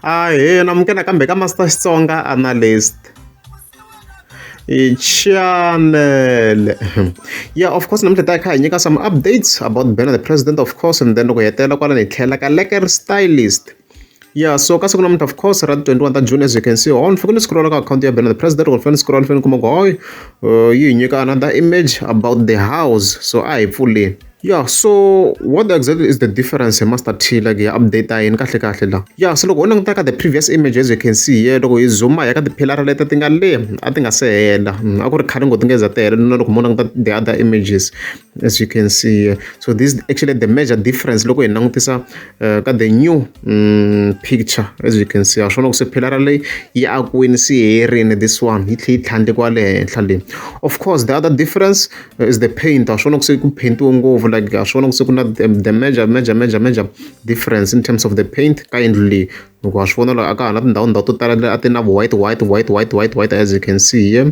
Ahee namukela kambe ka Master Xitsonga Analyst channel. Yeah, of course namuntlha ta kha hi nyika some updates about Benny the President of course and then loko hi hetelela kwala ni tlhela ka Lekker Stylist. Yeah, so ka siku namuntlha of course ra 21 ta June as you can see on fike ni scroll ka account ya Benny the President loko ni fanele ni scroll ni fanele ni kuma ku hayi yi hi nyika another image about the house so a hi pfuleni. Yeah, so what exactly is the difference hi Master T like hi update yini kahle kahle la? Yeah, so loko u languta ka the previous image as you can see here loko hi zoom ya ka tiphilara leti ti nga le a ti nga se hela a ku ri khale ngopfu ti nge za ti hela na loko mo languta the other images as you can see here. So this is actually the major difference loko hi langutisa ka the new picture as you can see ha swona ku se philara leyi yi akiwini se yi herini this one yi tlhe yi tlhandlekiwa le henhla leyi. Of course the other difference is the paint ha swona ku se ku paint-iwe ngopfu like ha swona ku se ku na the major major major major difference in terms of the paint ka yindlu leyi loko ha swi vona la a ka ha na tindhawu ndhawu to tala a ti na white white white white white white as you can see here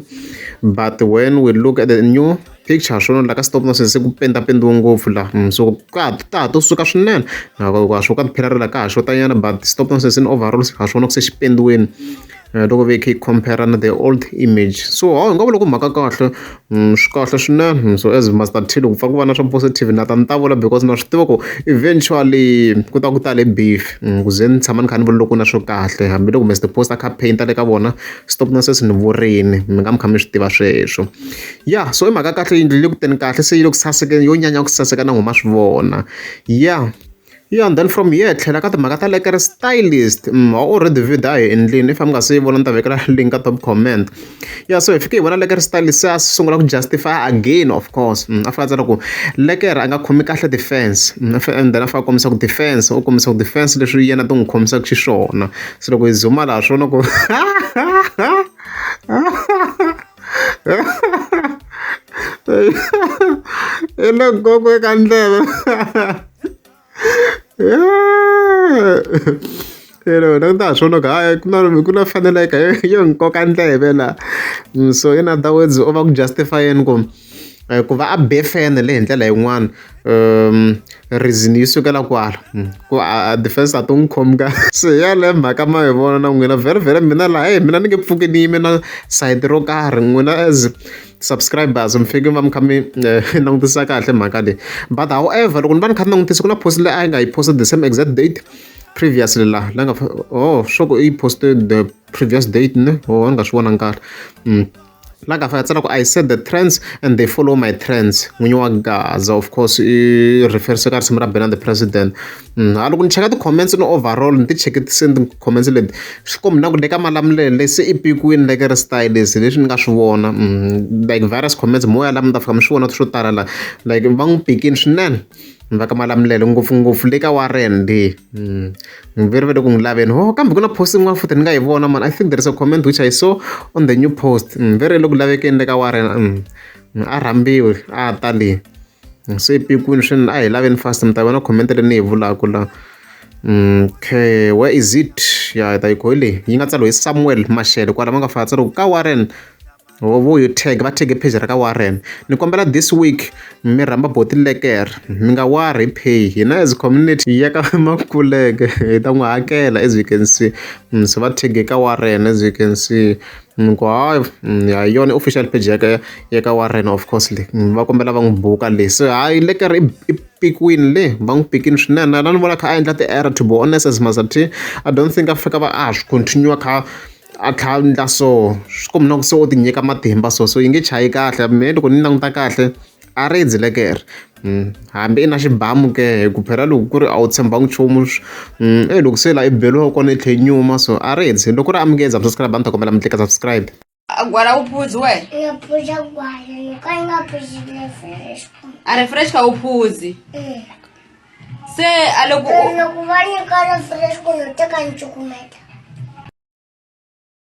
but when we look at the new picture swona la ka stop na se ku penda pendiwe ngopfu la so ka ta ha to suka swinene ha swo ka tiphela la ka ha xotanyana but stop nonsense in overall ha swona ku se xi pendiweni loko ve kha yi compare na the old image so hawu hi nga vula ku mhaka kahle swi kahle swinene so as Master T loko pfa ku va na swa positive na ta ni ta vula because na swi tiva ku eventually ku ta ku tale beef ku ze ni tshama ni kha ni vula loko na swo kahle hambiloko Mister Post a kha paint le ka vona stop nonsense ni vurini mi nga mi kha mi swi tiva sweswo ya so i mhaka kahle yindlu le ku teni kahle se yi le ku sasekeni yo nyanya ku saseka na n'wina ma swi vona ya. Yeah, and then from here tlhela ka timhaka ta Lekker Stylist already video a hi endlini if mi nga se yi vona ni ta vekela link ka top comment yeah so hi fike hi vona Lekker Stylist se a sungula ku justify again of course a fika a tsala ku Lekker a nga khomi kahle defense and then a fika a kombisa ku defense u kombisa ku defense leswi yena ti n'wi khomisaka xiswona se loko hi zuma laha swona ku i le gogo eka ndleve Hello, na ta swona ku hayi ku na ku na faneleka yo nkoka ndleve la so in other words u va ku justify-eni ku ku va a be fene le hi ndlela yin'wana reason yi sukela kwala ku a defense a ti n'wi khomi kahle se yaleyo mhaka ma yi vona na n'wina vhele mina laha heyi mina ni nge pfuki ni yime na sayiti ro karhi n'wina as subscribers mi fike mi va mi kha mi langutisa kahle mhaka leyi but however loko ni va ni kha ni langutisa ku na post leyi a yi nga yi post the same exact date previously la la nga oh swo ku i posted the previous date ne oh ni nga swi vonangi kahle la nga fika tsala ku I set the trends and they follow my trends n'winyi wa Gaza of course i reference ka risimu ra Benny the President Ha loko ni cheka ti-comments ni overall ni ti cheketisini ti-comments leti swi kombi na ku le ka Malamulele se i pikiwini like ri stylist leswi ni nga swi vona like various comments mo ya la mi ta fika mi swi vona swo tala la like va n'wi pikini swinene va ka Malamulele ngopfungopfu le ka Warren le ve ri va le ku n'wi laveni ho kambe ku na post yin'wana futhi ni nga yi vona man I think there is a comment which I saw on the new post ve ri le ku lavekeni le ka Warren a rhambiwe a ta le. Se i pikiwini swinene a hi laveni fast mi ta vona comment leyi ni yi vulaka la okay where is it ya hi ta yi hi leyi yi nga tsariwa hi Samuel Mashele kwala va nga fika tsariwa ka Warren vo yo tag va tag page ra ka Warren ni kombela this week mi rhamba boti Lekker mi nga worry hi pay hina as community ya ka Makuleke hi ta n'wi hakela as you can see so va tag ka Warren as you can see Ni ku hayi ya hi yona official page ya ka ya ka Warren of course leyi va kombela va n'wi buka le se hayi Lekker i pikiwini le va n'wi pikini swinene na ni vona a kha a endla ti-error to be honest as Master T I don't think a fika va a swi continue kha a tlha a endla so swi komba na ku se u ti nyika matimba so so yi nge chayi kahle mehe loko ni languta kahle a ri dzi lekere hambi i na xibamu ke hi ku phela loko ku ri a wu tshembangi nchumu e loko se la i beriwa kona i tlhe nyuma so a ri dzi loko ri amukeza subscribe a ni ta kombela mi tlika subscribe. Gwala wu phuzi we? Nga phuza gwala no ka yi nga phuzi refresh. A refresh ka wu phuzi. Se a loko Loko va nyika refresh ku no teka ni cukumeta.